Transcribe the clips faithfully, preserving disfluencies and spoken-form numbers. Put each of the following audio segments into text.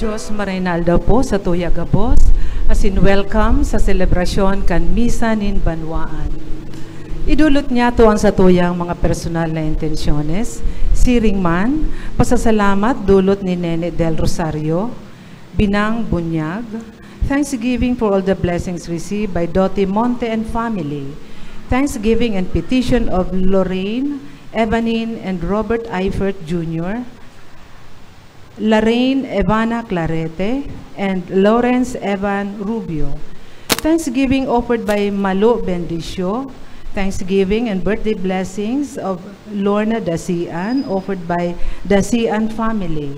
Dios, maray na aldaw po sa tuya gabos, asin welcome sa selebrasyon kan Misa nin Banwaan. Idulot niyato an satuyang mga personal na intensyones. Siring man, pasasalamat dulot ni Nene Del Rosario, Binang Bunyag. Thanksgiving for all the blessings received by Dottie Monte and family. Thanksgiving and petition of Lorraine, Evanine, and Robert Eifert Junior, Lorraine Evana Clarete, and Lawrence Evan Rubio. Thanksgiving offered by Malo Bendicio. Thanksgiving and birthday blessings of Lorna Dasian, offered by Dasian family.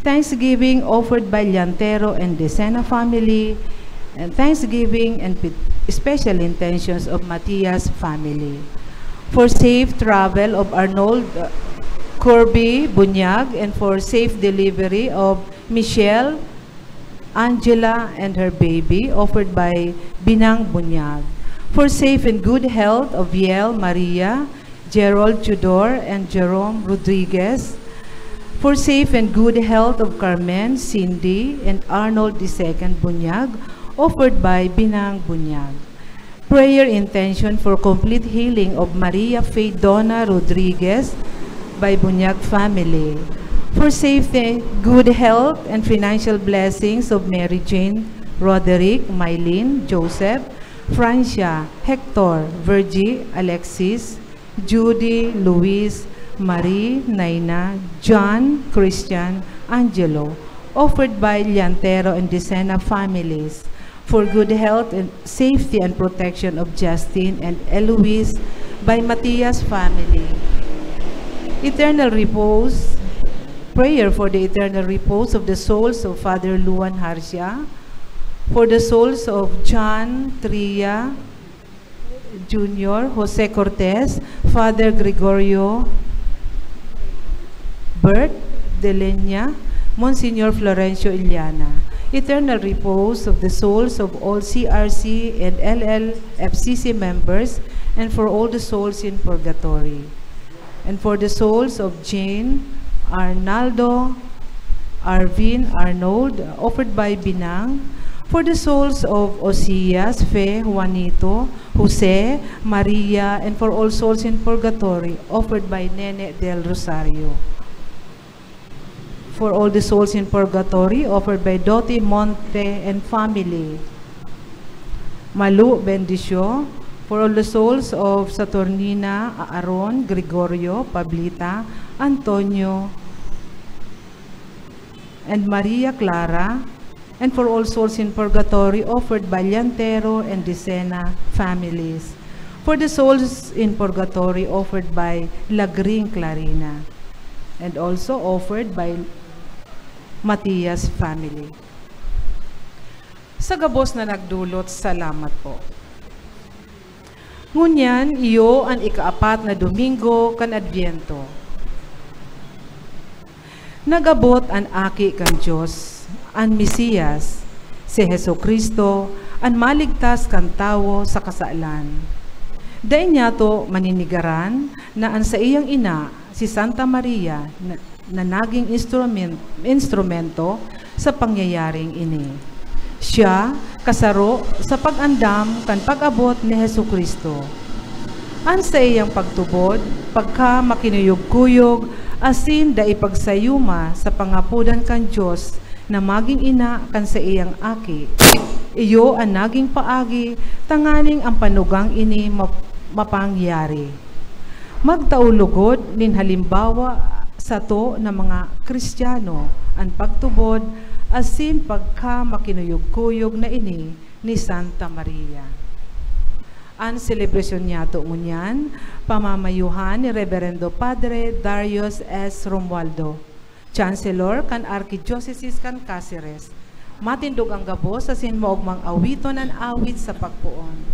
Thanksgiving offered by Llantero and Decena family. And thanksgiving and pit-, special intentions of Matias family. For safe travel of Arnold, uh, Corby Bunyag, and for safe delivery of Michelle, Angela, and her baby, offered by Binang Bunyag. For safe and good health of Yael Maria, Gerald Tudor, and Jerome Rodriguez. For safe and good health of Carmen, Cindy, and Arnold the second Bunyag, offered by Binang Bunyag. Prayer intention for complete healing of Maria Faye Donna Rodriguez by Bunyag family. For safety, good health, and financial blessings of Mary Jane, Roderick, Mylene, Joseph, Francia, Hector, Virgie, Alexis, Judy, Luis, Marie, Naina, John, Christian, Angelo, offered by Llantero and Decena families. For good health and safety and protection of Justin and Eloise by Matias family. Eternal repose, prayer for the eternal repose of the souls of Father Luan Harcia, for the souls of John, Tria, Junior, Jose Cortez, Father Gregorio Bert de Leña, Monsignor Florencio Iliana. Eternal repose of the souls of all C R C and L L F C C members, and for all the souls in purgatory. And for the souls of Jane, Arnaldo, Arvin, Arnold, offered by Binang. For the souls of Osias, Fe, Juanito, Jose, Maria, and for all souls in purgatory, offered by Nene del Rosario. For all the souls in purgatory, offered by Doti Monte and family. Malu Bendisyo, for all the souls of Saturnina, Aaron, Gregorio, Pablita, Antonio, and Maria Clara, and for all souls in purgatory offered by Llantero and Decena families. For the souls in purgatory offered by Lagring Clarina, and also offered by Matias family. Sa gabos na nagdulot, salamat po. Ngunyan, iyo an ikaapat na Domingo kan Adbyento. Nag-abot an Aki kan Dios, an Mesias, si Jesu-Cristo, an maligtas kan tawo sa kasalan. Dai niyato maninigaran na an saiyang ina, si Santa Maria, na, na naging instrumen-, instrumento sa pangyayaring ini. Siya kasaro sa pag-andam kan pag-abot ni Jesu-Cristo. An saiyang pagtubod, pagkamakinuyog-kuyog, asin dai pagsayuma sa pangapodan kan Dios na magin ina kan saiyang Aki, iyo an naging paagi tanganing an panugang ini map-, mapangyari. Magtao logod nin halimbawa sato na mga Kristiyano an pagtubod asin pagkamakinuyog-kuyog na ini ni Santa Maria. An selebrasyon niyato ngunyan, pamamayuhan ni Reberendo Padre Darius S. Romualdo, Chancellor kan Arkidyosesis kan Caceres. Matindog an gabos asin maogmang awiton an awit sa pagpoon.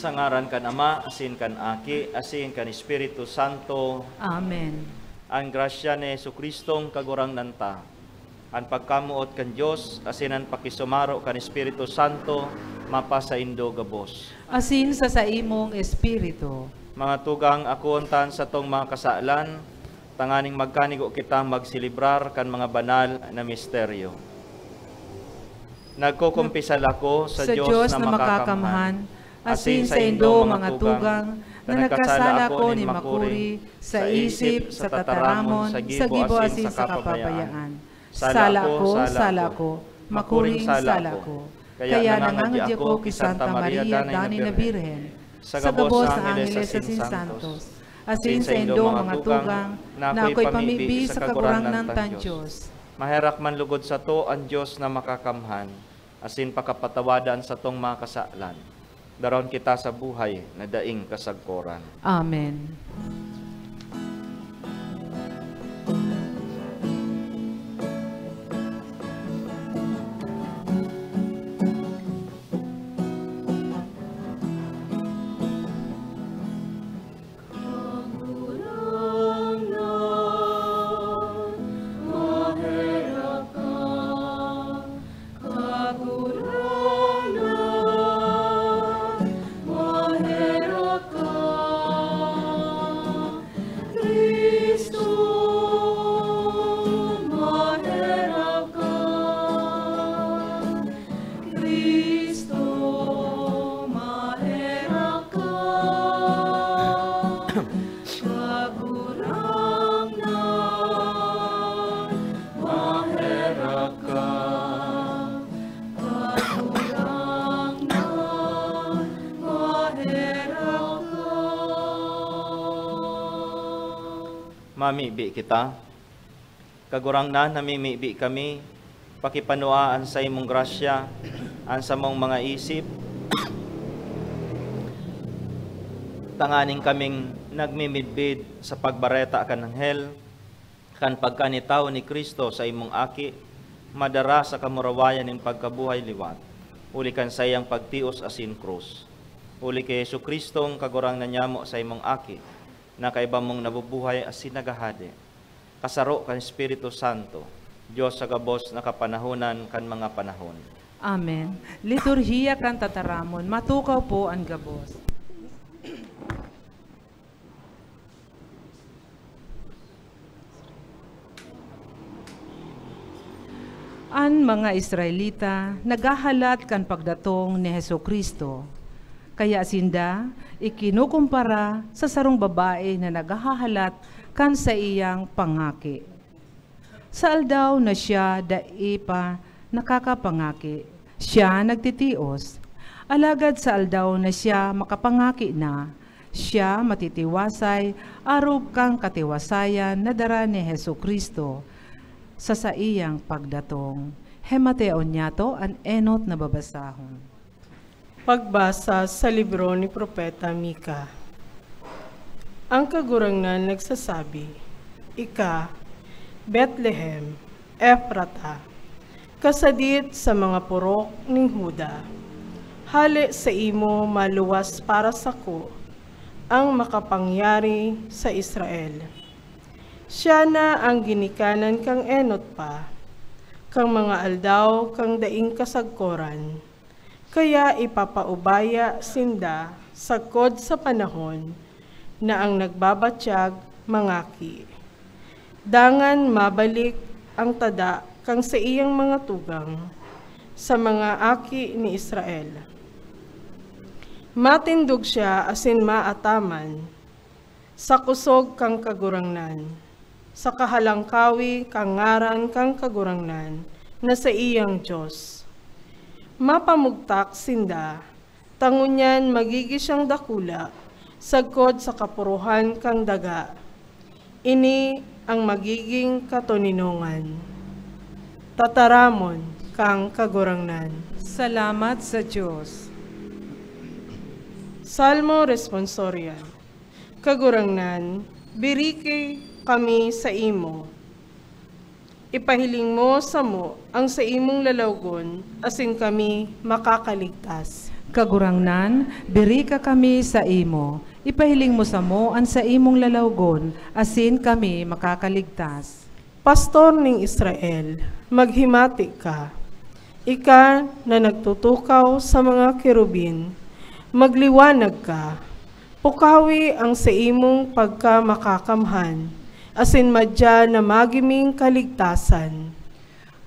Sa ngaran kan Ama, asin kan Aki, asin kan Espiritu Santo. Amen. An grasya ni Jesu-Cristong Kagurangnan ta, an pagkamoot kan Dios, asin an pakisumaro kan Espiritu Santo, mapasaindo gabos. Asin sa saimong espiritu. Mga tugang, akoon ta an satong mga kasalan, tanganing magkanigo kita magselebrar kan mga banal na misteryo. Nagkukumpisal ako sa Sa Diyos Diyos na na makakamhan, makakamhan, asin asin sa saindo, indo mga mga tugang, tugang, na na nagkasala nagkasala ako ako nin nin makuri makuri sa sa isip, isip, sa sa tataramon, tataramon, sa sa gibo gibo asin asin sa sa kapabayaan. Kapabayaan. Sala Sala ako, ko, sala sala ko, ko, makuring makuring sala sala ko. ko. Kaya Kaya nangangadya nangangadya ako ako ki ki Santa Santa Maria, Maria, Danay Danay na na Birhen, Birhen, sa sa gabos gabos na na angheles angheles asin asin santos, santos, asin asin sa saindo saindo mga mga tugang, tugang, na na ako'y ako'y pamibi pamibi sa sa Kagurangnan Kagurangnan tang tang Diyos. Diyos. Maherak man lugod sato an Diyos na makakamhan, asin pakapatawada an satong mga kasalan. Daron kita sa buhay na daing kasagkoran. Amen. Kagurangnan, maherak ka. Cristo, maherak ka. Cristo, maherak ka. Kagurangnan, maherak ka. Kagurangnan, maherak ka. Mamibi kita. Kagurangnan, namimibi kami, pakipanua an saimong grasya, an samong mga isip, tanganing kaming nagmimidbid sa pagbareta kan anghel, kan pagkanitawo ni Cristo sa imong Aki, madara sa kamurawayan nin pagkabuhay liwat, huli kan saiyang pagtios asin krus. Huli ki Jesu-Cristong Kagurangnan nyamo sa imong Aki, na kaiba mong nabubuhay asin naghahade, kasaro kan Espiritu Santo, Dios sa gabos na kapanahonan kan mga panahon. Amen. Liturhiya kan Tataramon. Matukaw po an gabos. An mga Israelita naghahalat kan pagdatong ni Jesu-Cristo, kaya sinda ikinukumpara sa sarong babae na naghahalat kan saiyang pangaki. Sa aldaw na siya dai pa nakakapangaki, siya nagtitios. Alagad sa aldaw na siya makapangaki na, siya matitiwasay arog kan katiwasayan na dara ni Jesu-Cristo sa saiyang pagdatong. Hemateon niyato an enot na babasahon. Pagbasa sa libro ni Propeta Mika. Ang Kagurangnan nagsasabi, "Ika, Betlehem Efrata, kasadit sa mga purok nin Juda, hale saimo maluwas para sako ang Makapangyari sa Israel. Siya na ang ginikanan kan enot pa, kan mga aldaw kan daing kasagkoran." Kaya ipapaubaya sinda sagkod sa panahon na ang nagbabatyag mangaki. Dangan mabalik ang tada kan saiyang mga tugang sa mga aki ni Israel. Matindog siya asin maataman sa kusog kan Kagurangnan, sa kahalangkawi kan ngaran kan Kagurangnan na saiyang Dios. Mapamugtak sinda, ta ngunyan magigi siyang dakula sagkod sa kapurohan kan daga. Ini ang magiging katoninongan. Tataramon kan Kagurangnan. Salamat sa Dios. Salmo Responsorial. Kagurangnan, biriki kami saimo. Ipahiling mo samo ang saimong lalawgon, asin kami makakaligtas. Kagurangnan, birika kami saimo. Ipahiling mo samo an saimong lalawgon, asin kami makakaligtas. Pastor nin Israel, maghimati ka. Ika na nagtutukaw sa mga kerubin, magliwanag ka. Pukawi ang saimong pagkamakakamhan, asin madya na magiming kaligtasan.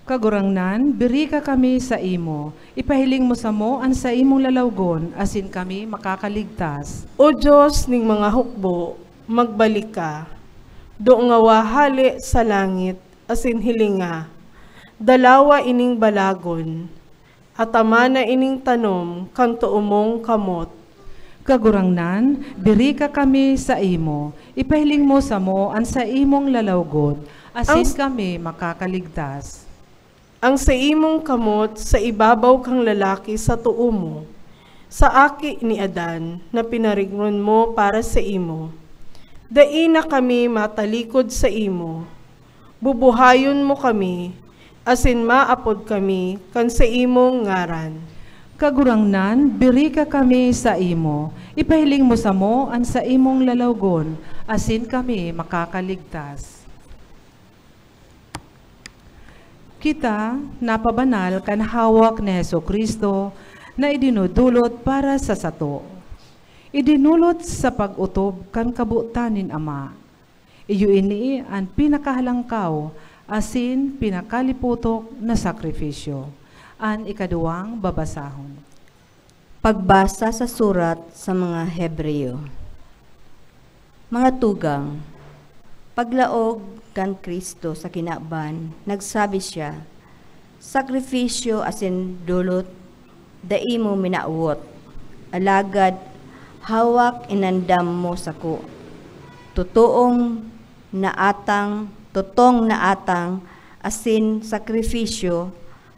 Kagurangnan, birika kami saimo. Ipahiling mo samo an saimong lalawgon, asin kami makakaligtas. O Dios ning mga hukbo, magbalik ka. Dua hale sa langit, asin hilinga, dalawa ining balagon, atamana ining tanom kan too mong kamot. Kagurangnan, birika kami saimo. Ipahiling mo samo an saimong lalawgon, asin Ang s- kami makakaligtas. Ang saimong kamot sa ibabaw kan lalaki sa too mo, sa aki ni Adan na pinarignon mo para saimo. Dai na kami matalikod saimo. Bubuhayon mo kami, asin maapod kami kan saimong ngaran. Kagurangnan, birika kami saimo. Ipahiling mo samo an saimong lalawgon, asin kami makakaligtas. Kita napabanal kan hawak ni Jesu-Cristo na idinudulot para sa sato. Idinulot sa pag-otob kan kabotan nin Ama. Iyo ini an pinakahalangkaw asin pinakalipotok na sakrifisyo. An ikaduwang babasahon. Pagbasa sa surat sa mga Hebreo. Mga tugang, paglaog kan Cristo sa kinaban, nagsabi siya, "Sakrifisyo asin dulot dai mo minawot, alagad hawak inandam mo sako. Totoong naatang, totong naatang asin sakrifisyo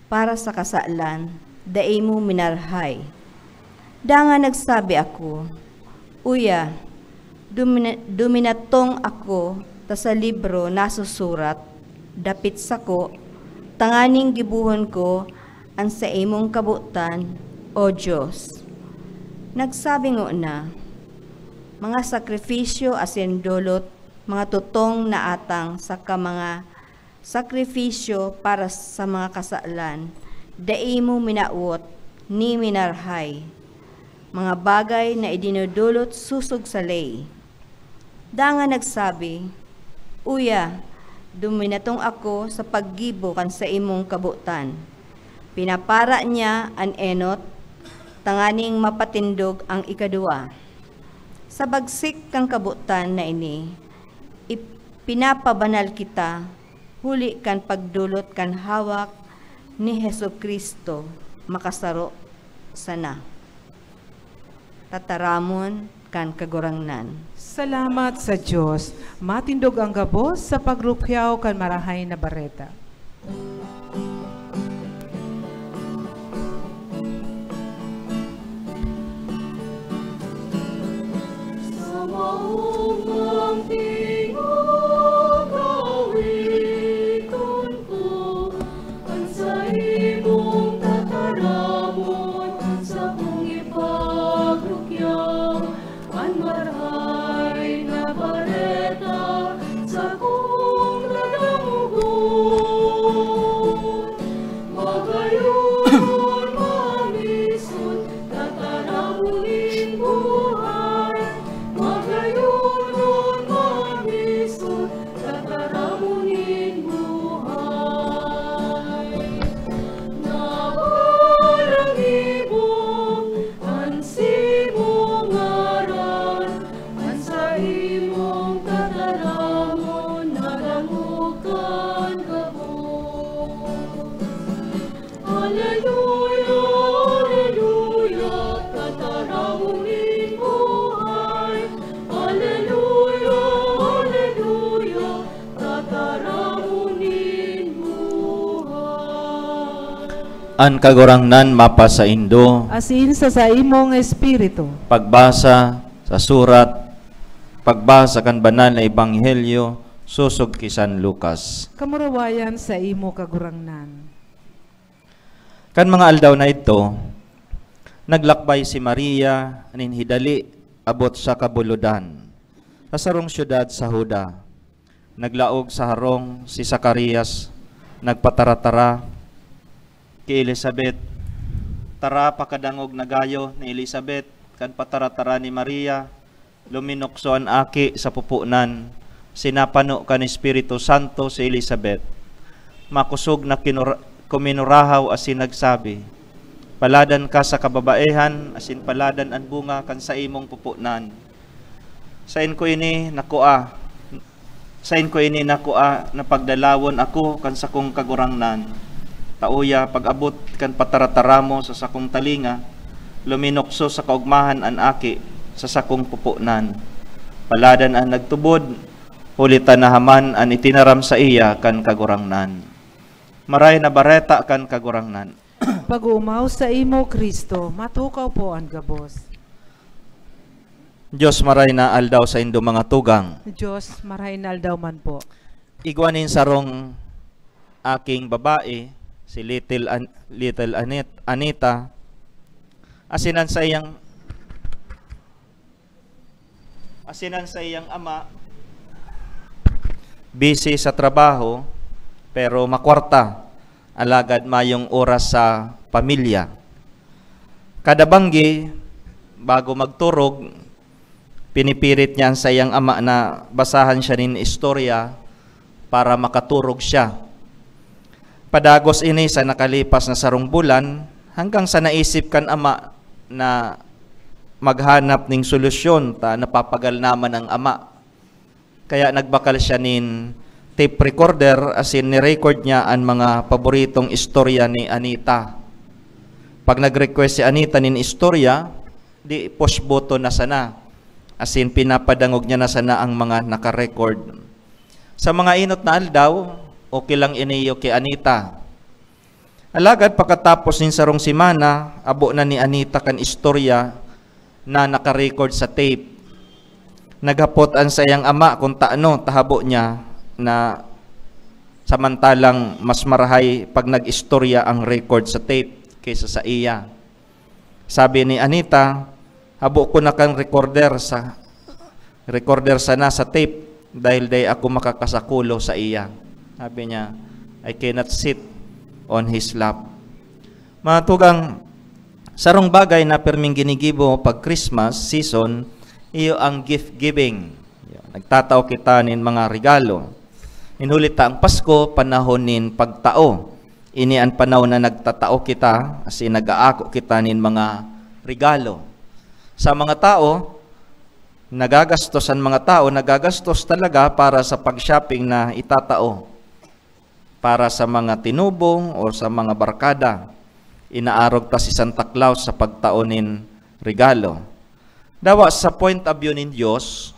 para sa kasalan, dai mo minarhay." Dangan nagsabi ako, "Uya, dumina-, duminatong ako ta sa libro nasusurat dapit sako, tanganing gibohon ko an saimong kabotan, O Dios." Nagsabi ngona, "Mga sakrifisyo asin dolot, mga tutong naatang saka mga sakripisyo para sa mga kasalan, dai mo minawot ni minarhay, mga bagay na idinodolot sosog sa ley." Dangan nagsabi, "Uya, duminatong ako sa paggibo kan saimong kabotan." Pinapara niya an enot tanganing mapatindog ang ikaduwa. Sa bagsik kan kabotan na ini, ipinapabanal kita huli kan pagdolot kan hawak ni Jesu-Cristo makasaro sana. Tataramon kan Kagurangnan. Salamat sa Dios. Matindog ang gabos sa pagrukyaw kan Marahay na Bareta. Sa maong pagtingog, awiton ko an saimong tataramon, an sakong ipagrukyaw, an Marahay na Bareta, sakong nadangogon. Magayon, mamisot, tataramon nin buhay. Magayon, mamisot, tataramon nin buhay. Nabalangibo an saimong ngaran, an saimong tataramon nadangog kan gabos. Aleluya, aleluya, tataramon nin buhay. Aleluya, aleluya, tataramon nin buhay. An Kagurangnan mapasaindo. Asin sa saimong espiritu. Pagbasa sa surat, pagbasa kan Banal na Ebanghelyo sosog ki San Lucas. Kamurawayan sa imo, Kagurangnan. Kan mga aldaw na idto, Naglakbay si Maria nin hidali abot sa kabulodan, sa sarong syudad sa Juda. Naglaog sa harong si Zacarias, nagpataratara ki Elizabeth. Tara, pakadangog na gayo ni Elizabeth kan pataratara ni Maria. Luminukso an aki sa pupunan. Sinapano kan Espiritu Santo si Elizabeth. Makosog na kinura-, kuminurahaw asin nagsabi, "Paladan ka sa kababaehan, asin paladan an bunga kan saimong pupunan. Sain ko ini nakua, sain ko ini nakua na pagdalawon ako kan sakong Kagurangnan? Ta uya, pag-abot kan pataratara mo sa sakong talinga, luminukso sa kaogmahan an aki sa sakong pupunan. Paladan an nagtubod, huli ta nahaman an itinaram saiya kan Kagurangnan." Maray na Bareta kan Kagurangnan. Pag-oomaw saimo, Cristo. Matukaw po an gabos. Dios, maray na aldaw saindo, mga tugang. Dios, maray na aldaw man po. Igwa nin sarong aking babae, si Little An-, Little Anit-, Anita, asin an saiyang, asin an saiyang ama, busy sa trabaho, pero makwarta, alagad mayong oras sa pamilya. Kada banggi, bago magturog, pinipirit niya an saiyang ama na basahan siya nin istorya para makaturog siya. Padagos ini sa nakalipas na sarong bulan, hanggang sa naisip kan ama na maghanap nin solusyon ta napapagal naman an ama. Kaya nagbakal siya nin tape recorder asin ni-record niya an mga paboritong istorya ni Anita. Pag nag-request si Anita nin istorya, di push button na sana, asin pinapadangog niya na sana ang mga naka-record. Sa mga enot na aldaw, okay lang ini ki Anita. Alagad pakatapos nin sarong semana, habo na ni Anita kan istorya na naka-record sa tape. Naghapot an saiyang ama kun tano ta habo niya na, samantalang mas marahay pag nag-istorya ang record sa tape kaysa saiya. Sabi ni Anita, "Habo ko na kan recorder sa, recorder sana sa tape dahil dai ako makakasakulo saiya." Sabi niya, "I cannot sit on his lap." Mga tugang, sarong bagay na perming ginigibo pag Christmas season, iyo ang gift giving. Nagtatao kita nin mga regalo. Nin huli ta ang Pasko, panahon nin pagtao. Ini an panahon na nagtatao kita, asin nag-aako kita nin mga regalo. Sa mga tao, nagagastos an mga tao, nagagastos talaga para sa pag-shopping na itatao para sa mga tinubo o sa mga barkada. Inaarog ta si Santa Claus sa pagtao nin regalo. Dawa sa point of view nin Dios,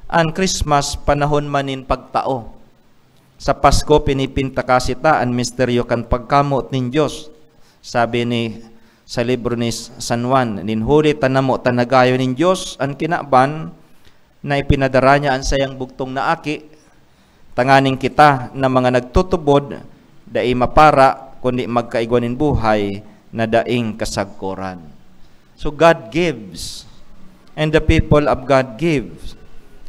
an Christmas panahon man nin pagtao. Sa Pasko, pinipintakasi ta an misteryo kan pagkamoot nin Dios, sabi ni sa libro ni San Juan, "Nin huli ta namotan na gayo nin Dios an kinaban na ipinadara niya an saiyang bugtong na Aki, tanganing kita na mga nagtutubod, dai mapara, kundi magkaigwa nin buhay na daing kasagkoran." So God gives, and the people of God gives,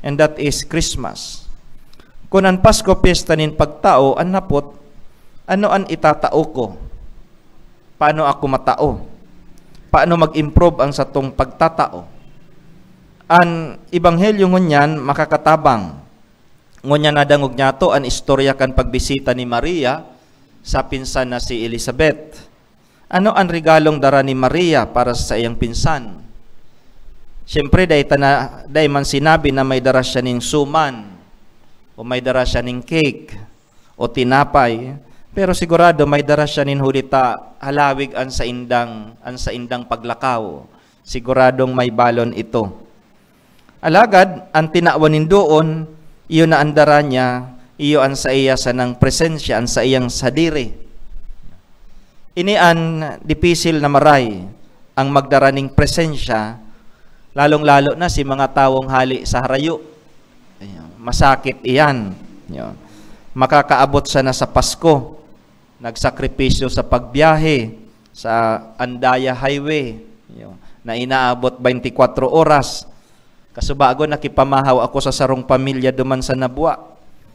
and that is Christmas. Kun an Pasko, pyesta nin pagtao, an napot, ano an itatao ko? Paano ako matao? Paano mag-improve ang satong pagtatao? An ebanghelyo ngunyan makakatabang. Ngunyan nadangog niyato an istorya kan pagbisita ni Maria sa pinsan na si Elizabeth. Ano an regalong dara ni Maria para sa saiyang pinsan? Siyempre, dai ta na, dai man sinabi na may dara siya nin suman o may dara siya nin cake o tinapay, pero sigurado may dara siya nin huli ta halawig an saindang, an saindang paglakaw. Siguradong may balon ito. Alagad, an tinawan nin doon, iyo na an dara niya, iyo an saiya sanang presensya, an saiyang sadiri. Ini an dipisil na maray, ang magdara ning presensya, lalong-lalo na si mga tawong hali sa harayo. Ayan, masakit iyan. Yun. Makakaabot sana sa Pasko, nagsakripisyo sa pagbiyahe sa Andaya Highway. Yo, na inaabot twenty-four oras. Kasubago, nakipamahaw ako sa sarong pamilya duman sa Nabua.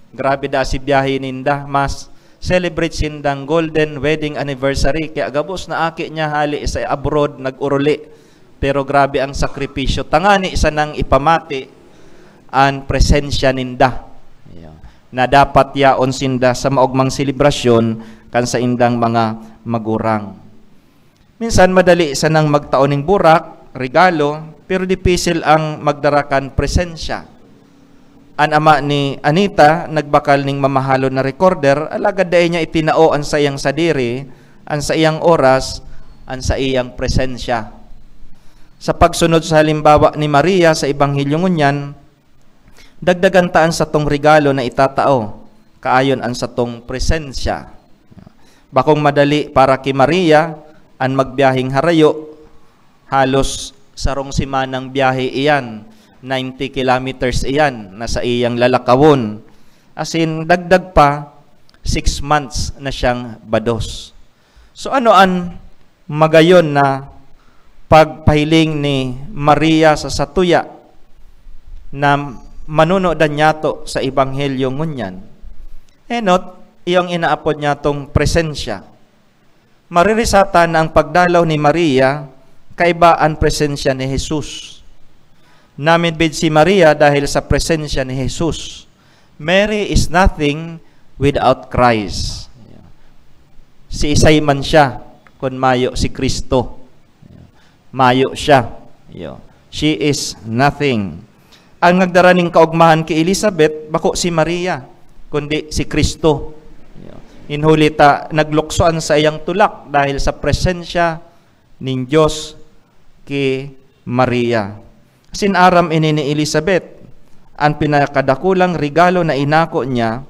Grabe da si biyahe ninda. Mas celebrate sindang golden wedding anniversary. Kaya gabos na aki niya hali sa abroad, nag-uruli. Pero grabe ang sakripisyo. Tangani sanang ipamati an presensya ninda. Yo, na dapat yaon sinda sa maogmang selebrasyon kan saindang mga magurang. Minsan, madali sanang magtao ning burak, regalo, pero dipisil ang magdara kan presensya. An ama ni Anita nagbakal ning mamahalon na recorder, alagad dai niya itinao an saiyang sadiri, an saiyang oras, an saiyang presensya. Sa pagsunod sa halimbawa ni Maria sa Ebanghelyo ngunyan, dagdagan ta an satong regalo na itatao, kaayon an satong presensya. Bakong madali para ki Maria an magbiyaheng harayo, halos sarong semanang biyahe iyan, ninety kilometers iyan na saiyang lalakawon. Asin dagdag pa, six months na siyang bados. So, ano an magayon na pagpahiling ni Maria sa satuya na manunudan niyato sa Ebanghelyo ngunyan? Enot, iyo ang inaapod niyatong presensya. Maririsata na ang pagdalaw ni Maria kaiba an presensya ni Jesus. Namidbid si Maria dahil sa presensya ni Jesus. Mary is nothing without Christ. Siisay man siya kun mayo si Cristo. Mayo siya. Yo. She is nothing. Ang nagdara ning kaogmahan ki Elizabeth, bako si Maria, kundi si Cristo. Yo. Nin huli ta naglukso an saiyang tulak dahil sa presensya nin Dios ki Maria. Asin aram ini ni Elizabeth, an pinakadakulang regalo na inako niya,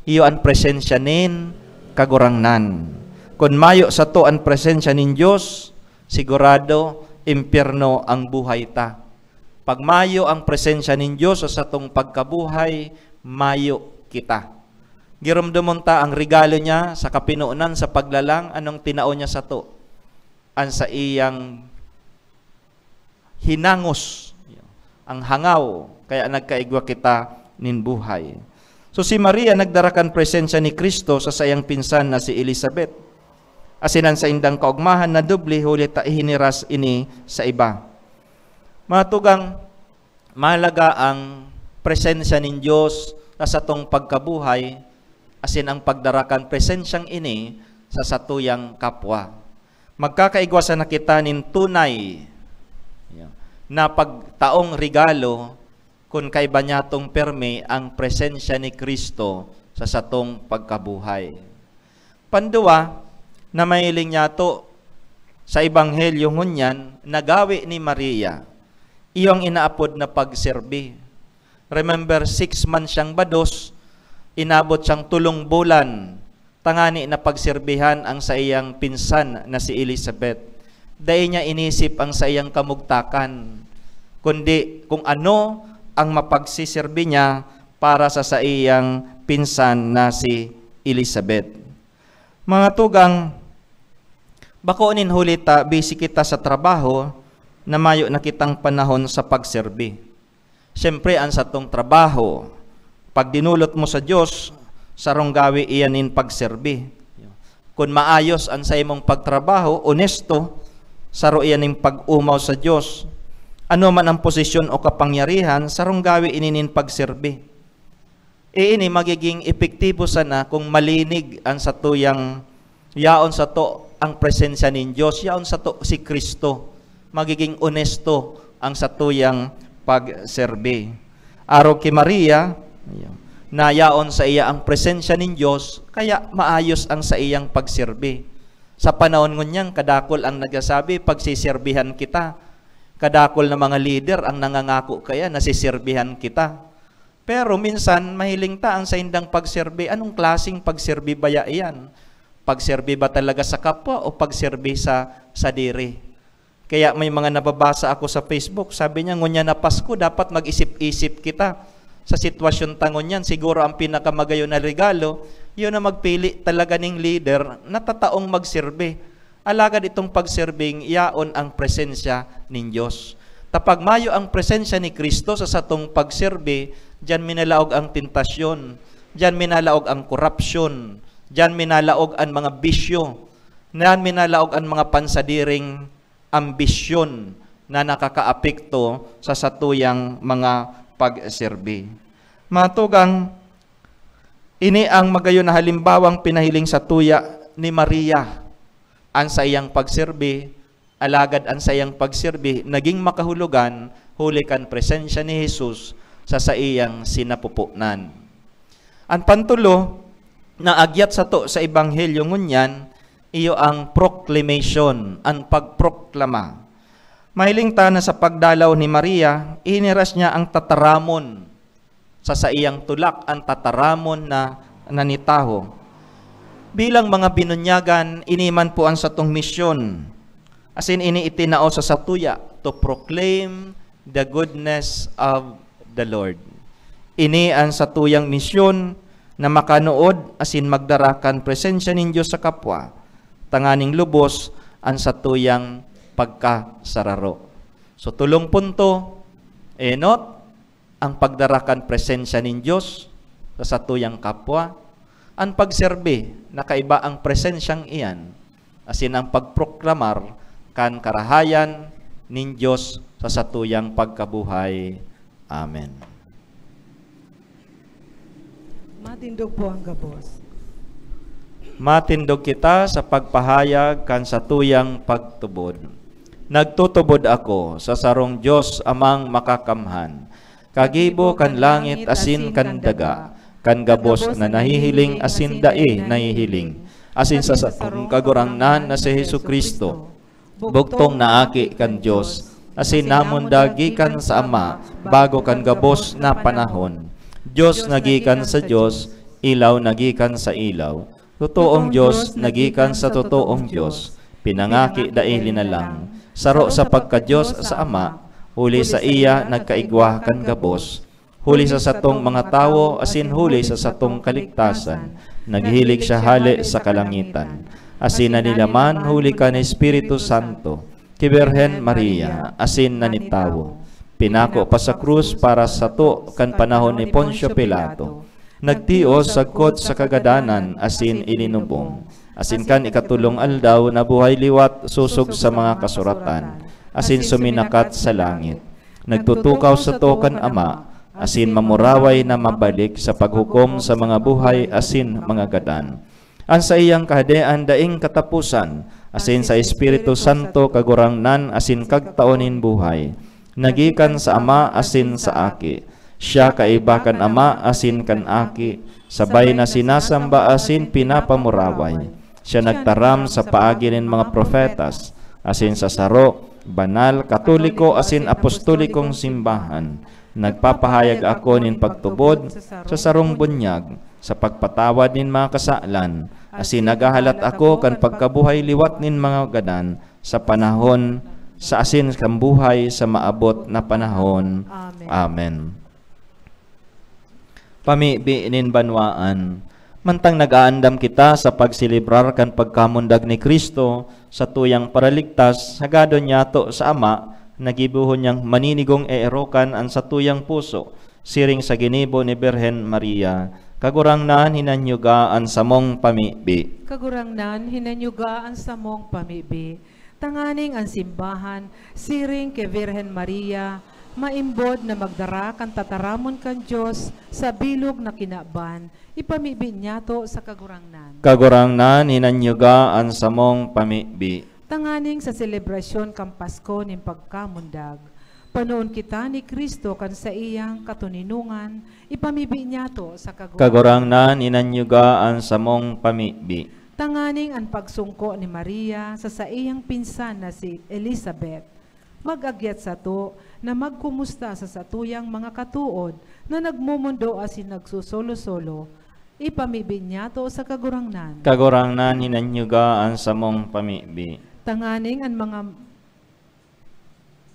iyo an presensya nin Kagurangnan. Kun mayo sato an presensya nin Dios, sigurado, impyerno ang buhay ta. Pag mayo ang presensya nin Dios sa satong pagkabuhay, mayo kita. Giromdomon ta ang regalo niya sa kapinonan, sa paglalang, anong tinao niya sato? An saiyang hinangos, ang hangaw, kaya nagkaigwa kita nin buhay. So, si Maria nagdara kan presensya ni Cristo sa saiyang pinsan na si Elizabeth. Asin an saindang kaogmahan na doble, huli ta ihiniras ini sa iba. Mga tugang, mahalaga ang presensya nin Dios sa satong pagkabuhay, asin ang pagdara kan presensyang ini sa satuyang kapwa. Magkakaigwa sana kita nin tunay na pagtaong regalo kun kaiba niyatong permi ang presensya ni Cristo sa satong pagkabuhay. Panduwa, na mahiling niyato sa Ebanghelyo ngunyan, nagawi ni Maria, iyo ang inaapod na pagserbi. Remember, six months siyang bados, inabot siyang tolong bulan, tangani na pagserbihan ang saiyang pinsan na si Elizabeth. Dai niya inisip ang saiyang kamugtakan, kundi kung ano ang mapagsiserbi niya para sa saiyang pinsan na si Elizabeth. Mga tugang, bako nin huli ta busy kita sa trabaho na mayo na kitang panahon sa pagserbi. Siyempre, an satong trabaho, pag dinulot mo sa Dios, sarong gawi iyan nin pagserbi. Kun maayos an saimong pagtrabaho, onesto, saro iyan nin pag-omaw sa Dios. Ano man ang posisyon o kapangyarihan, sarong gawi ini nin pagserbi. Iini magiging epektibo sana kung malinig an satuyang yaon sato ang presensya nin Dios, yaon sato si Cristo. Magiging onesto ang satuyang pagserbi. Arog ki Maria, na yaon sa iya ang presensya nin Dios, kaya maayos ang saiyang pagserbi. Sa panahon ngunyan, kadakul ang nagsasabi, "Pagsiserbihan kita." Kadakul na mga lider ang nangangako kaya, "Nasiserbihan kita." Pero minsan, mahiling ta an saindang pagserbi. Anong klaseng pagserbi baya iyan? Pagserbi ba talaga sa kapwa o pagserbi sa sadiri? Kaya may mga nababasa ako sa Facebook, sabi niya, "Ngunyan na Pasko, dapat mag-isip-isip kita sa sitwasyon ta ngunyan." Siguro ang pinakamagayon na regalo, yun na magpili talaga ning leader na tataong magserbi. Alagad itong pagserbing yaon ang presensya nin Dios. Ta pag mayo ang presensya ni Cristo sa satong pagserbi, diyan minalaog ang tentasyon, diyan minalaog ang korapsyon, diyan minalaog an mga bisyo, diyan minalaog an mga pansadiring ambisyon na nakakaapekto sa satuyang mga pagserbi. Mga tugang, ini ang magayon na halimbawang pinahiling satuya ni Maria. An saiyang pagserbi, alagad an saiyang pagserbi naging makahulugan huli kan presensya ni Jesus sa saiyang sinapupunan. An pantolo na agyat sato sa Ebanghelyo ngunyan, iyo ang proclamation, an pagproklama. Mahiling ta na sa pagdalaw ni Maria, iniras niya ang tataramon sa saiyang tulak, an tataramon na nanitaho. Bilang mga binunyagan, ini man po an satong misyon. Asin ini itinao sa satuya, to proclaim the goodness of the Lord. Ini an satuyang misyon na makanuod asin magdara kan presensya nin Dios sa kapwa, tanganing lubos an satuyang pagkasararo. So, tolong punto, enot, ang pagdara kan presensya nin Dios sa satuyang kapwa, an pagserbi na kaiba ang presensyang iyan, asin ang pagproklamar kan karahayan nin Dios sa satuyang pagkabuhay. Amen. Matindog po ang gabos. Matindog kita sa pagpahayag kan satuyang pagtubod. Nagtutubod ako sa sarong Dios Amang Makakamhan, kagibo kan langit asin kan daga, kan gabos na nahihiling asin dai nahihiling, asin sa satong Kagurangnan na si Jesu-Cristo, bugtong na Aki kan Dios, asin namundag gikan sa Ama bago kan gabos na panahon. Dios na gikan sa Dios, ilaw na gikan sa ilaw, totoong Dios na gikan sa totoong Dios, pinangaki dai linalang, saro sa pagka-Dios sa Ama, huli saiya nagkaigwa kan gabos. Huli sa satong mga tawo asin huli sa satong kaligtasan, naghilig siya hale sa kalangitan, asin nanilaman huli kan Espiritu Santo, ki Birhen Maria, asin nanitawo. Pinako pa sa krus para sato kan panahon ni Poncio Pilato. Nagtios sagkod sa kagadanan asin ilinubong. Asin kan ikatolong aldaw nabuhay liwat sosog sa mga kasuratan, asin suminakat sa langit. Nagtutukaw sato kan Ama, asin mamuraway na mabalik sa paghukom sa mga buhay asin mga gadan. An saiyang Kahadean daing kataposan, asin sa Espiritu Santo Kagurangnan asin Kagtao nin buhay, na gikan sa Ama asin sa Aki. Siya kaiba kan Ama asin kan Aki, sabay na sinasamba asin pinapamuraway. Siya nagtaram sa paagi nin mga propetas, asin sa saro, banal, katoliko asin apostolikong simbahan. Nagpapahayag ako nin pagtubod sa sarong bunyag, sa pagpatawad nin mga kasalan, asin naghahalat ako kan pagkabuhay liwat nin mga gadan sa panahon sa asin kan buhay sa maabot na panahon. Amen. Amen. Pamibi nin banwaan. Mantang nag-aandam kita sa pagselebrar kan pagkamundag ni Cristo, satuyang Paraligtas, hagadon niyato sa Ama, na gibohon niyang maninigong eerokan an satuyang puso, siring sa ginibo ni Birhen Maria. Kagurangnan, hinanyuga an samong pamibi. Kagurangnan, hinanyuga an samong pamibi. Tanganing an simbahan, siring ki Birhen Maria, maimbod na magdara kan tataramon kan Dios sa bilog na kinaban, ipamibi niyato sa Kagurangnan. Kagurangnan, hinanyuga an samong pamibi. Tanganing sa selebrasyon kan Pasko nin pagkamundag, panoon kita ni Cristo kan saiyang katoninongan, ipamibi niyato sa Kagurangnan. Kagurangnan, hinanyuga an samong pamibi. Tanganing an pagsungko ni Maria sa saiyang pinsan na si Elizabeth, mag-agyat sato na magkumusta sa satuyang mga katood na nagmomondo asin nagsosolo-solo, ipamibi niyato sa Kagurangnan. Kagurangnan, hinanyuga an samong pamibi. Tanganing an mga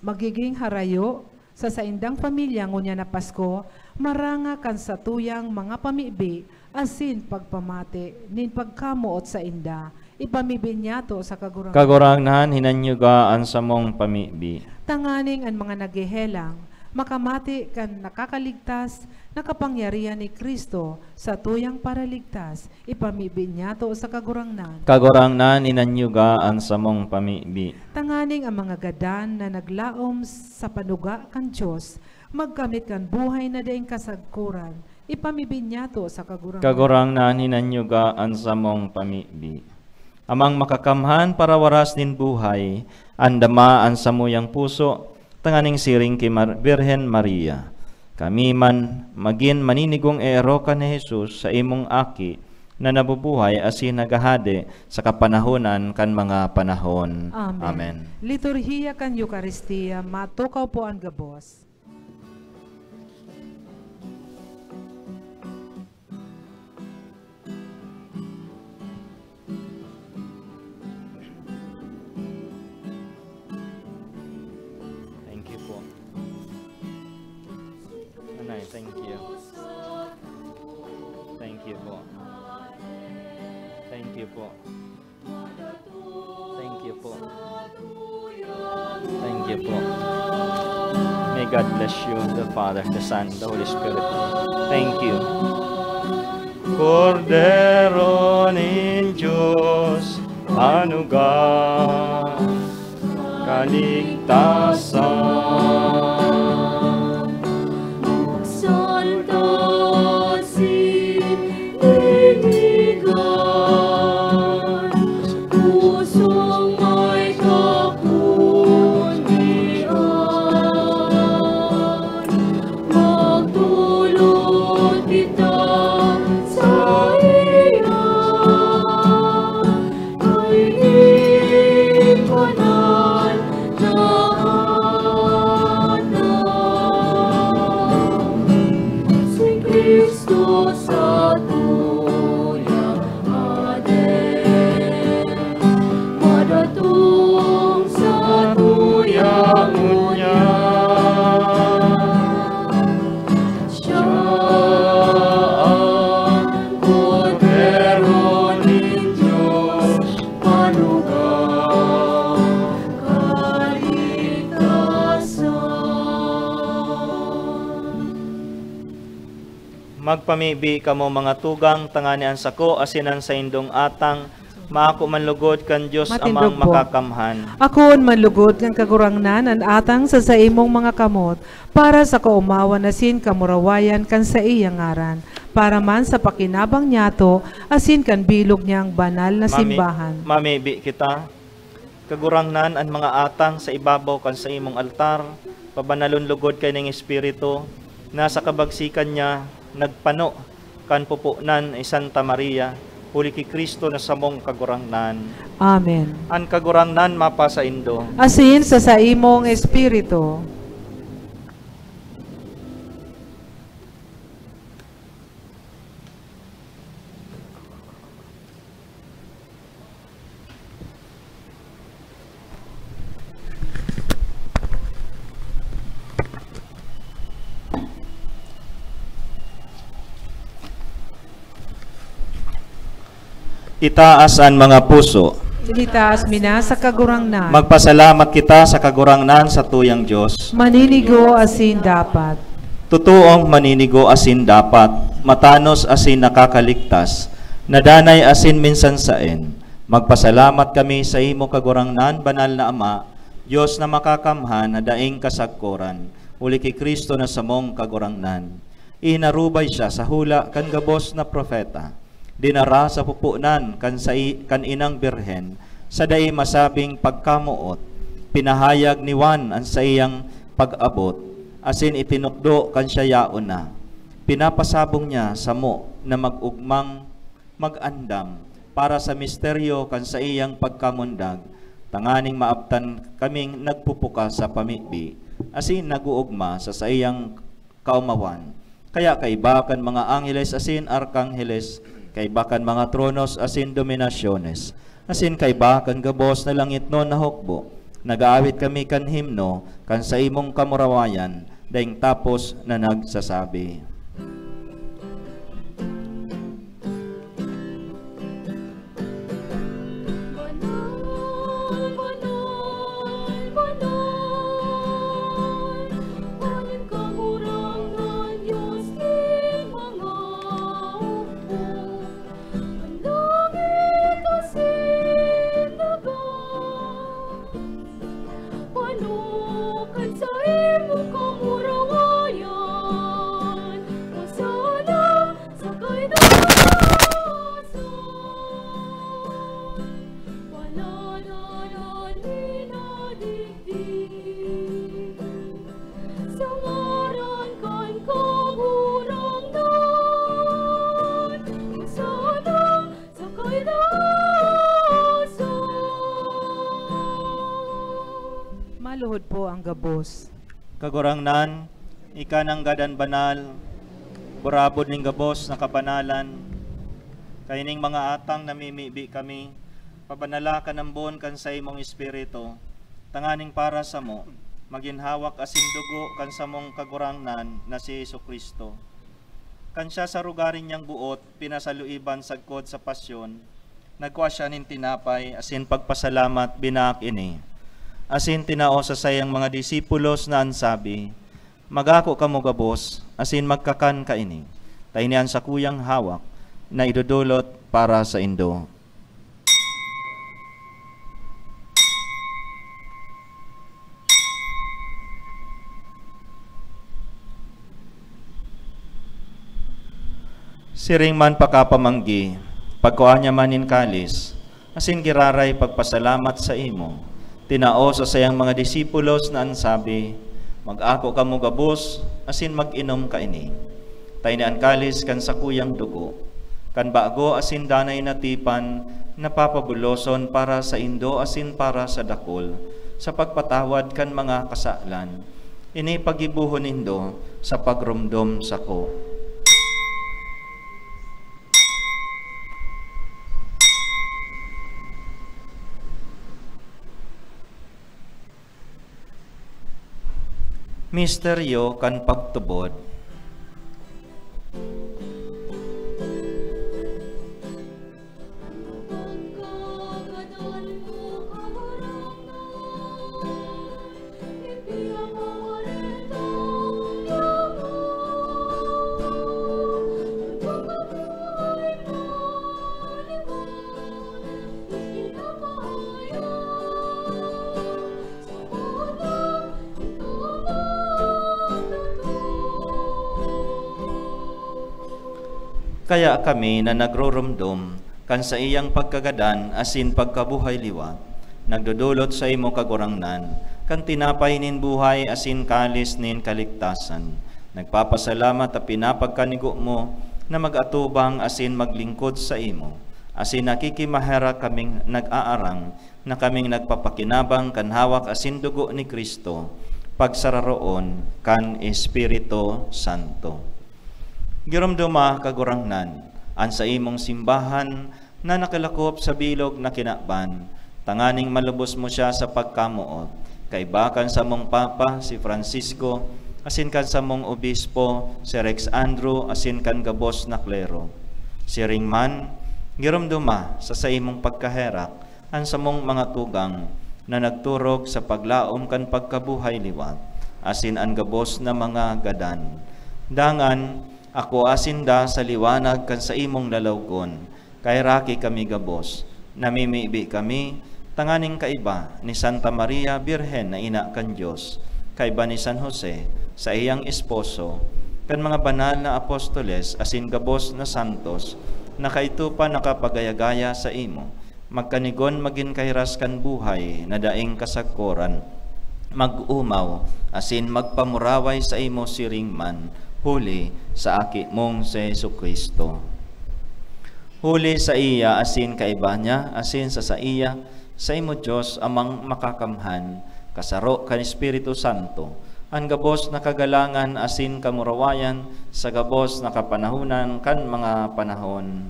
magiging harayo sa saindang pamilya ngunyan na Pasko, maranga kan satuyang mga pamibi asin pagpamati nin pagkamoot sainda, Ipamibi niyato sa Kagurangnan. Kagurangnan, hinanyuga an samong pamibi. Tanganing an mga naghehelang makamati kan nakakaligtas na kapangyarihan ni Cristo sa tuyang paraligtas, ipamibi niyato sa Kagurangnan. Kagurangnan, hinanyuga an samong pamibi. Tanganing ang mga gadan na naglaom sa panuga kan Dios magkamit kan buhay na daing kasagkoran, ipamibi niyato sa Kagurangnan. Kagurangnan, hinanyuga an samong pamibi. Amang Makakamhan, parawaras nin buhay, andama an samuyang puso, tanganing siring ki Mar-, Birhen Maria. Kami man magin maninigong eerokan ni Jesus, saimong Aki, na nabubuhay asin naghahade sa kapanahonan kan mga panahon. Amen. Amen. Liturhiya kan Eukaristia, matukaw po an gabos. Thank you po. Nanay, thank you. Thank you po. Thank you po. Thank you po. Thank you po. May God bless you, the Father, the Son, the Holy Spirit. Thank you. Kordero nin Dios, panuga kaligtasan. Buksan ta si linigan, pusong may kapugian. Magtulod kita saiya, kay di pa na lahat na si Cristo sa tuya. Amen. Madatong sa tuyang ngunyan, siya an Kordero nin Dios, panuga kaligtasan. Magpamibi kamo, mga tugang, tangani an sako asin an saindong atang maako man lugod kan Dios Amang Makakamhan. Akoon man lugod kan Kagurangnan an atang sa saimong mga kamot, para sa kaomawan asin kamurawayan kan saiyang ngaran, para man sa pakinabang niyato asin kan bilog niyang banal na simbahan. Mamibi kita. Kagurangnan, an mga atang sa ibabaw kan saimong altar, pabanalon logod kaining Espiritu, na sa kabagsikan niya nagpano kan pupunan ni Santa Maria, huli ki Cristo na samong Kagurangnan. Amen. An Kagurangnan mapasaindo. Asin sa saimong espiritu. Itaas an mga puso. Itaas mi na sa Kagurangnan. Magpasalamat kita sa Kagurangnan sa tuyang Dios. Maninigo asin dapat. Totoong maninigo asin dapat, matanos asin nakakaligtas, na danay asin minsan saen. Magpasalamat kami sa imo, Kagurangnan, Banal na Ama, Dios na makakamhan na daing kasagkoran, huli ki Cristo na samong Kagurangnan. Ihinarubay siya sa hula kan gabos na propeta. Dinara sa pupunan kan sai-, kan inang birhen, sa dai masabing pagkamoot, pinahayag ni Juan an saiyang pag-abot, asin itinukdo kan siya yaon na. Pinapasabong niya samo na mag-ugmang mag-andam para sa misteryo kan saiyang pagkamundag, tanganing maabtan kaming nagpupukas sa pamibi, asin nag-oogma sa saiyang kaomawan. Kaya kaiba kan mga angheles asin arkangheles, kaiba kan mga tronos asin dominasyones, asin kaiba kan gabos na langitnon na hukbo, nag-aawit kami kan himno kan saimong kamurawayan, daing tapos na nagsasabi. Luhod po ang gabos. Kagurangnan, ika nanggad an banal, burabod nin gabos na kabanalan. Kaining mga atang namimibi kami, pabanala ka nambon kan saimong Espiritu, tanganing para samo, magin hawak asin dugo kan samong Kagurangnan na si Jesu-Cristo. Kan siya sa rugari niyang boot, pinasaluiban sagkod sa pasyon, nagkua siya nin tinapay asin pagpasalamat, binaak ini, asin tinao sa saiyang mga disipulos na an sabi, "Mag-ako kamo gabos asin magkakan kaini, ta ini an sakuyang hawak na idodolot para saindo." Siring man pakapamanggi, pagkua niya man nin kalis, asin giraray pagpasalamat saimo, tinao sa saiyang mga disipulos na an sabi, "Mag-ako kamo gabos, asin mag-inom kaini. Ta ini an kalis kan sakuyang dugo, kan bago asin danay na tipan, na papabuloson para saindo asin para sa dakul, sa pagpatawad kan mga kasalan. Ini paggibohon nindo sa pagromdom sako." Misteryo kan pagtubod. Kaya kami na nagruromdom kan saiyang pagkagadan asin pagkabuhay liwat, nagdodolot saimo, Kagurangnan, kan tinapay nin buhay asin kalis nin kaligtasan. Nagpapasalamat ta pinapagkanigo mo na mag-atubang asin maglingkod saimo, asin nakikimaherak kaming nag-aarang na kaming nagpapakinabang kan hawak asin dugo ni Cristo, pagsararoon kan Espiritu Santo. Giromdoma, Kagurangnan, an saimong simbahan na nakalakop sa bilog na kinaban, tanganing malubos mo siya sa pagkamoot, kaiba kan samong Papa, si Francisco, asin kan samong Obispo, si Rex Andrew, asin kan gabos na klero. Siring man, giromdoma sa saimong pagkaherak an samong mga tugang na nagturog sa paglaom kan pagkabuhay liwat, asin an gabos na mga gadan. Dangan, akua sinda sa liwanag kan saimong lalawgon. Kaheraki kami gabos, namimibi kami, tanganing kaiba ni Santa Maria Birhen na ina kan Dios, kaiba ni San Jose, saiyang esposo, kan mga banal na apostoles asin gabos na santos, na kaidto pa nakapagaya-gaya saimo, magkanigon magin kahiras kan buhay na daing kasagkoran. Mag-omaw asin magpamuraway saimo siring man, huli sa Aki mong si Jesu-Cristo. Huli saiya asin kaiba niya asin sa saiya, saimo Dios, Amang Makakamhan, kasaro kan Espiritu Santo, an gabos na kagalangan asin kamurawayan sa gabos na kapanahonan kan mga panahon.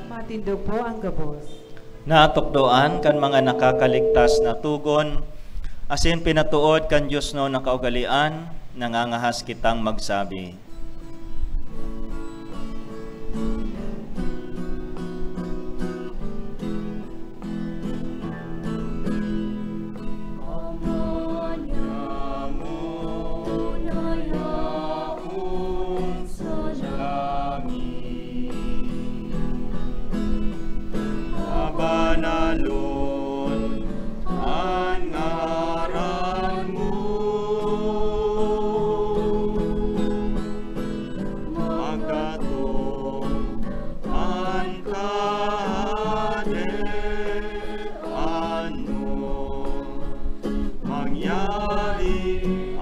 Matindog po ang gabos. Natukdoan kan mga nakakaligtas na togon, asin pinatood kan diosnon na kaugalean, nangangahas kitang magsabi. Mabanalon an ngaran mo.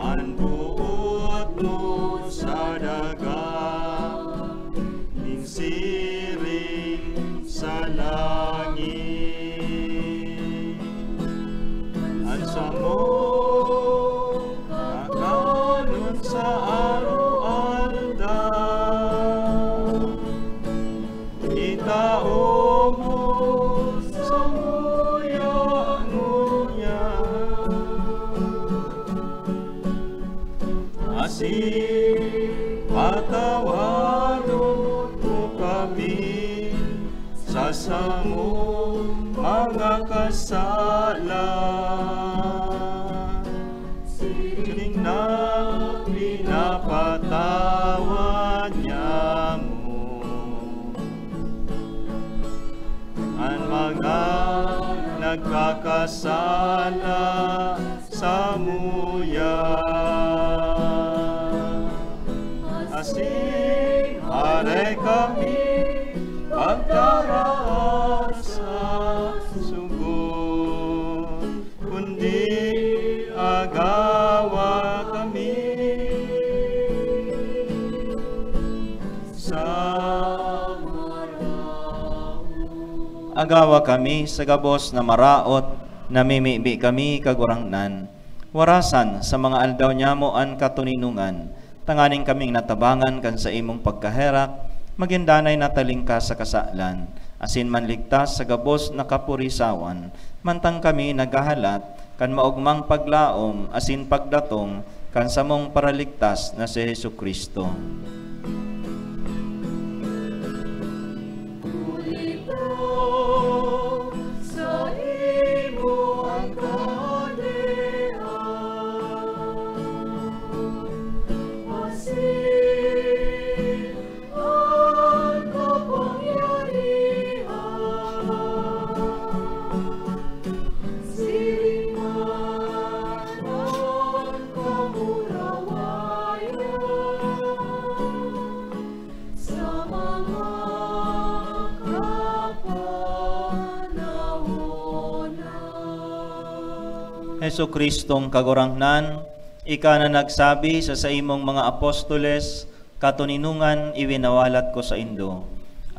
An boot mo sa daga, nin siring sa langit. An samong kakanon sa araw-aldaw, itao mo samuya ngunyan. Asin patawadon mo kami sa samong mga kasalan, siring na pinapatawad niamo an mga nagkakasala samuya. Asin hare kami pagdaraan sa sugot, kundi agawa kami sa maraot. Agawa kami sa gabos na maraot, namimibi kami, Kagurangnan. Warasan sa mga aldaw niamo an katoninongan, tanganing kaming natabangan kan saimong pagkaherak, magin danay na talingkas sa kasalan, asin manligtas sa gabos na kapurisawan, mantang kami naghahalat kan maogmang paglaom asin pagdatong kan samong Paraligtas na si Jesu-Cristo. Huli ta saimo an kahadean, asin an kapangyarihan, siring man an kamurawayan, sa mga kapanahonan. Jesu-Cristong Kagurangnan, ika na nagsabi sa saimong mga apostoles, "Katoninongan iwinawalat ko saindo.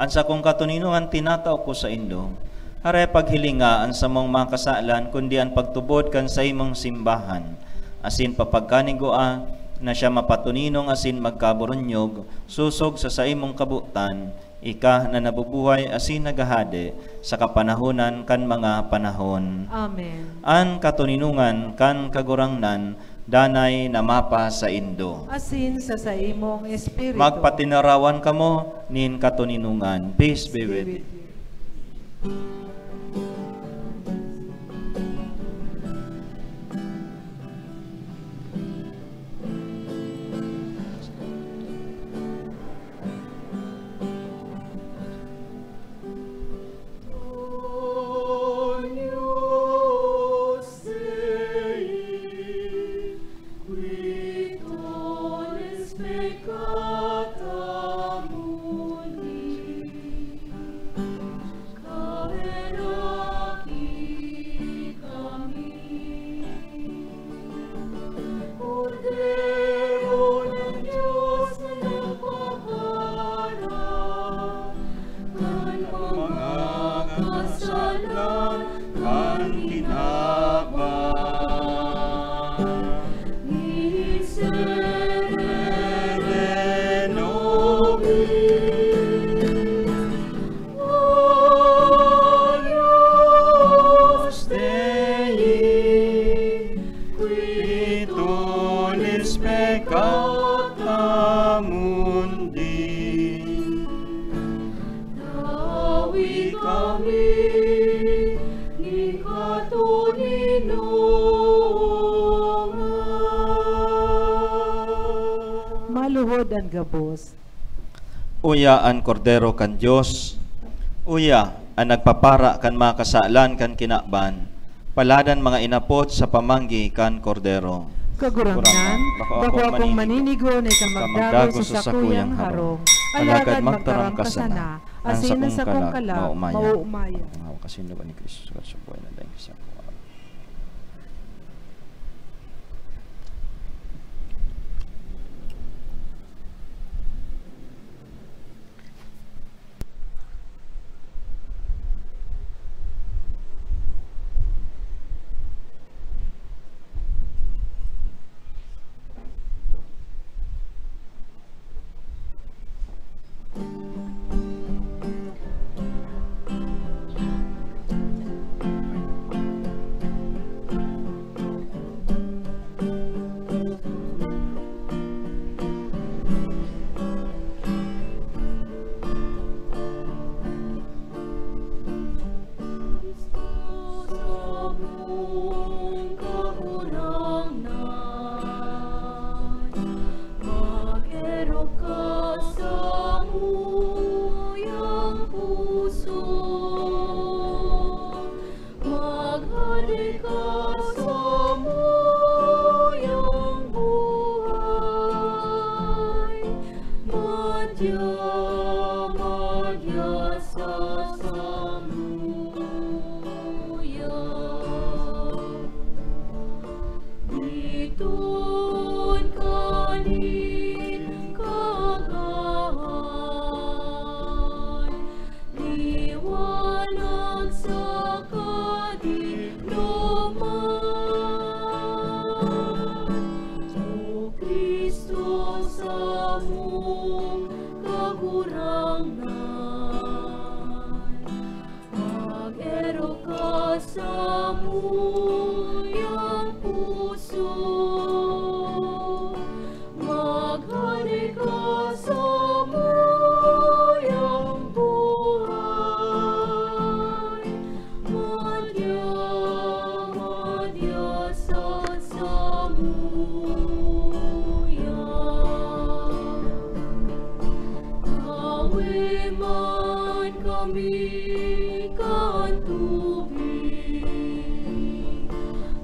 An sakong katoninongan tinatao ko saindo." Hare, paghilinga an samong mga kasalan, kundi an pagtubod kan saimong simbahan, asin papagkanigua na siya mapatoninong asin magkaburunyog, sosog sa saimong kabotan, ika na nabubuhay asin naghahade sa kapanahonan kan mga panahon. Amen. An katoninongan kan Kagurangnan danay na mapasaindo. Asin sa saimong espiritu. Magpatinarawan kamo nin katoninongan. Peace be with you. Kami, Kordero ng Diyos na nagpapaharap kan mga kasalan kan kinaban. Miserere nobis. Agnus Dei, qui tollis peccata mundi. Tawi kami nin katoninongan. Maluhod an gabos. Uya an Kordero kan Dios, uya an nagpapara kan mga kasalan kan kinaban. Paladan mga inapod sa pamanggi kan Kordero. Kagurangnan, bako akong maninigo na ika magdagos sa sakuyang harong, alagad magtaram ka sana, asin an sakong kalag maomayan. Maomayan. Ang hawak asin loob ni Cristo sa buhay na dahil sa Tun kanin kagahan, liwanag sa kadiloman. O Cristo, samong Kagurangnan, mag-erok ka sa samuyang puso, maghade ka sa samuyang buhay, madya, madya sa samuya. Tawe man kami kan tubig,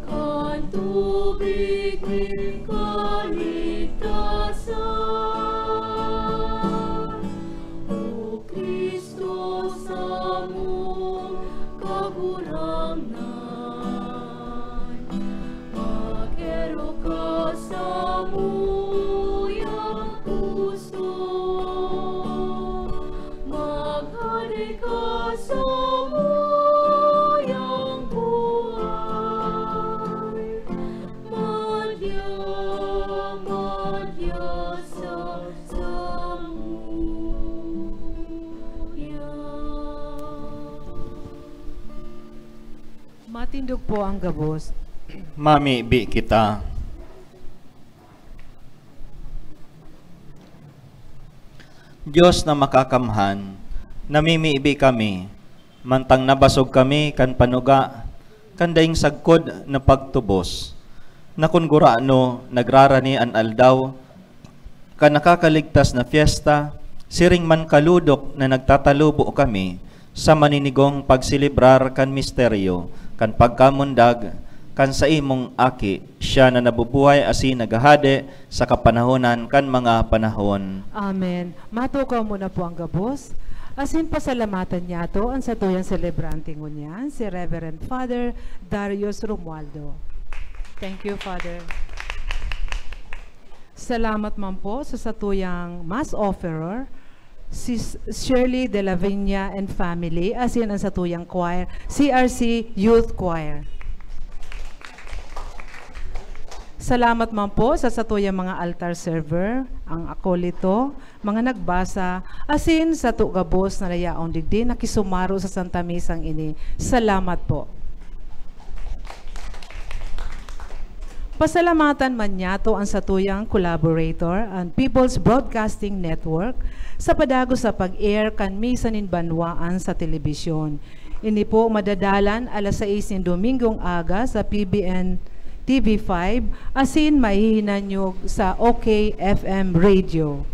kan tubig nin kaligtasan. O Cristo, samong Kagurangnan, mag-erok ka sa samuyang puso, maghade ka sa samuyang buhay, madya, madya sa samuya. Matindog po ang gabos. Mamibi kita. Dios na makakamhan, namimibi kami, mantang nabasog kami kan panuga kan daing sagkod na pagtubos, na kun gurano nagrarani an aldaw kan nakakaligtas na fiesta, siring man kalodok na nagtatalubo kami sa maninigong pagselebrar kan misteryo kan pagkamundag kan saimong Aki, siya na nabubuhay asin naghahade sa kapanahonan kan mga panahon. Amen. Matukaw mo na po ang gabos. Asin pasalamatan niyato an satuyang selebrante ngunyan, si Reverend Father Darius Romualdo. Thank you, Father. Salamat man po sa satuyang Mass Offerer, si S-, Shirley de la Viña and family, asin ang satuyang choir, C R C Youth Choir. Salamat man po sa satuyang mga altar server, ang akolito, mga nagbasa, asin sato gabos na nayaon digdi nakisumaro sa Santa Misang ini. Salamat po. Pasalamatan man niyato an satuyang collaborator, an People's Broadcasting Network, sa padagos sa pag-air kan Misa nin Banwaan sa telebisyon. Ini po madadalan alas sais nin Domingong aga sa P B N T V five, asin mahihinanyog sa OK F M Radio.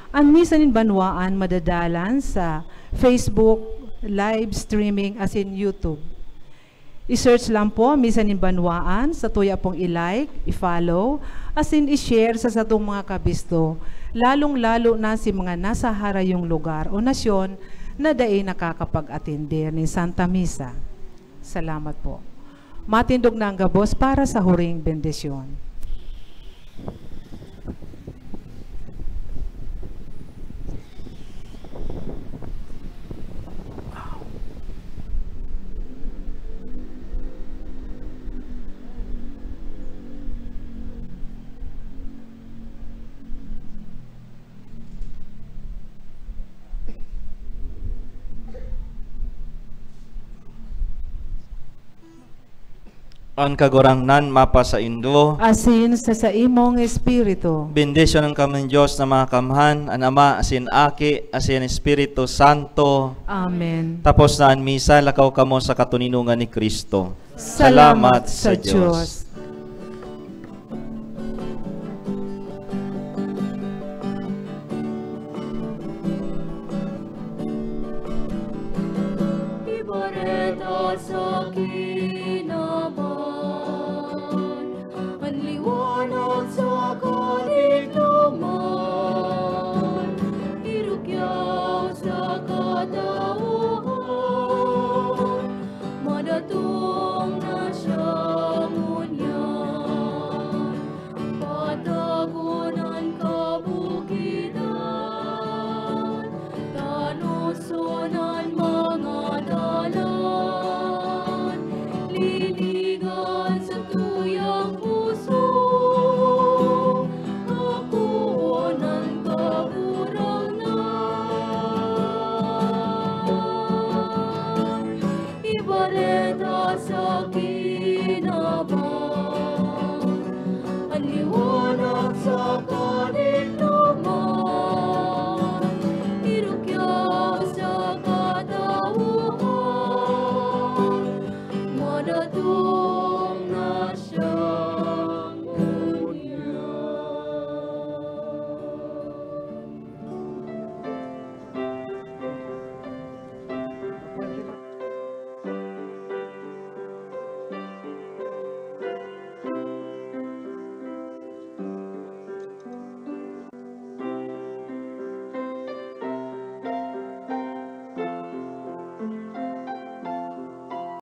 An Misa nin Banwaan madadalan sa Facebook, live streaming, asin YouTube. I-search lang po, Misa nin Banwaan, satuya pong i-like, i-follow, asin i-share sa satong mga kabisto, lalong-lalo na si mga nasa harayong lugar o nasyon na dai nakakapag-atender nin Santa Misa. Salamat po. Matindog na ang gabos para sa huring bendisyon. An Kagurangnan mapasaindo. Asin sa saimong espiritu. Bendisyonan kamo nin Dios na Makakamhan, an Ama, asin Aki, asin Espiritu Santo. Amen. Tapos na an misa, lakaw kamo sa katoninongan ni Cristo. Salamat sa Dios.